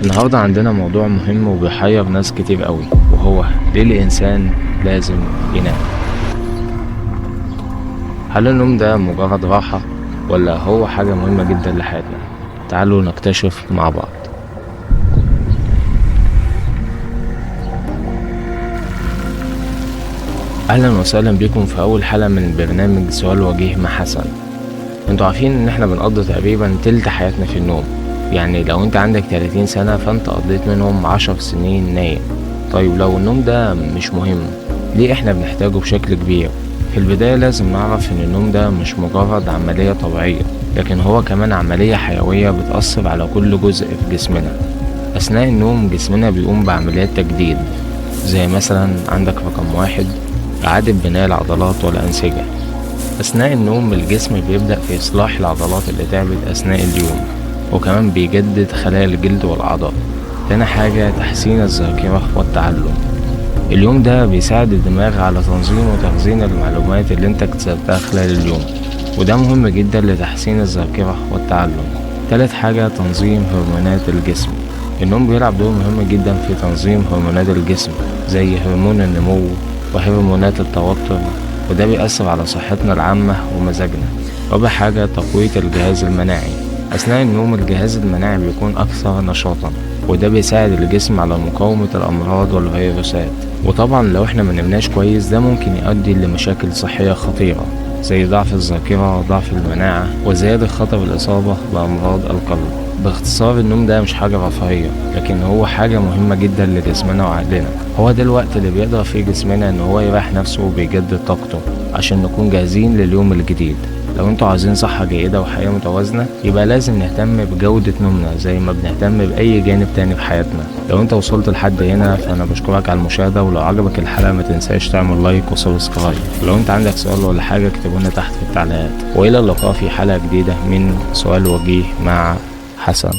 النهاردة عندنا موضوع مهم وبيحير ناس كتير قوي، وهو ليه الإنسان لازم ينام؟ هل النوم ده مجرد راحة ولا هو حاجة مهمة جدا لحياتنا؟ تعالوا نكتشف مع بعض. أهلا وسهلا بكم في أول حلقة من برنامج سؤال وجيه مع حسن. انتوا عارفين ان احنا بنقضي تقريبا تلت حياتنا في النوم، يعني لو انت عندك 30 سنة فانت قضيت منهم 10 سنين نايم. طيب لو النوم ده مش مهم، ليه احنا بنحتاجه بشكل كبير؟ في البداية لازم نعرف ان النوم ده مش مجرد عملية طبيعية، لكن هو كمان عملية حيوية بتأثر على كل جزء في جسمنا. أثناء النوم جسمنا بيقوم بعمليات تجديد، زي مثلا عندك رقم 1 إعادة بناء العضلات والأنسجة. أثناء النوم الجسم بيبدأ في إصلاح العضلات اللي تعبت أثناء اليوم، وكمان بيجدد خلايا الجلد والأعضاء. تاني حاجة تحسين الذاكرة والتعلم. اليوم ده بيساعد الدماغ على تنظيم وتخزين المعلومات اللي انت اكتسبتها خلال اليوم، وده مهم جدا لتحسين الذاكرة والتعلم. تالت حاجة تنظيم هرمونات الجسم. النوم بيلعب دور مهم جدا في تنظيم هرمونات الجسم، زي هرمون النمو وهرمونات التوتر، وده بيأثر على صحتنا العامة ومزاجنا. رابع حاجة تقوية الجهاز المناعي. أثناء النوم الجهاز المناعي بيكون أكثر نشاطا، وده بيساعد الجسم على مقاومة الأمراض والفيروسات. وطبعا لو احنا منمناش كويس ده ممكن يؤدي لمشاكل صحية خطيرة، زي ضعف الذاكرة وضعف المناعة وزيادة خطر الإصابة بأمراض القلب. باختصار النوم ده مش حاجة رفاهية، لكن هو حاجة مهمة جدا لجسمنا وعقلنا. هو ده الوقت اللي بيقدر فيه جسمنا ان هو يريح نفسه وبيجدد طاقته عشان نكون جاهزين لليوم الجديد. لو انتوا عايزين صحة جيدة وحياة متوازنة يبقى لازم نهتم بجودة نومنا زي ما بنهتم بأي جانب تاني في حياتنا. لو انت وصلت لحد هنا فأنا بشكرك على المشاهدة، ولو عجبك الحلقة ما تنساش تعمل like و subscribe. ولو انت عندك سؤال ولا حاجة اكتبولنا تحت في التعليقات، وإلى اللقاء في حلقة جديدة من سؤال وجيه مع حسن.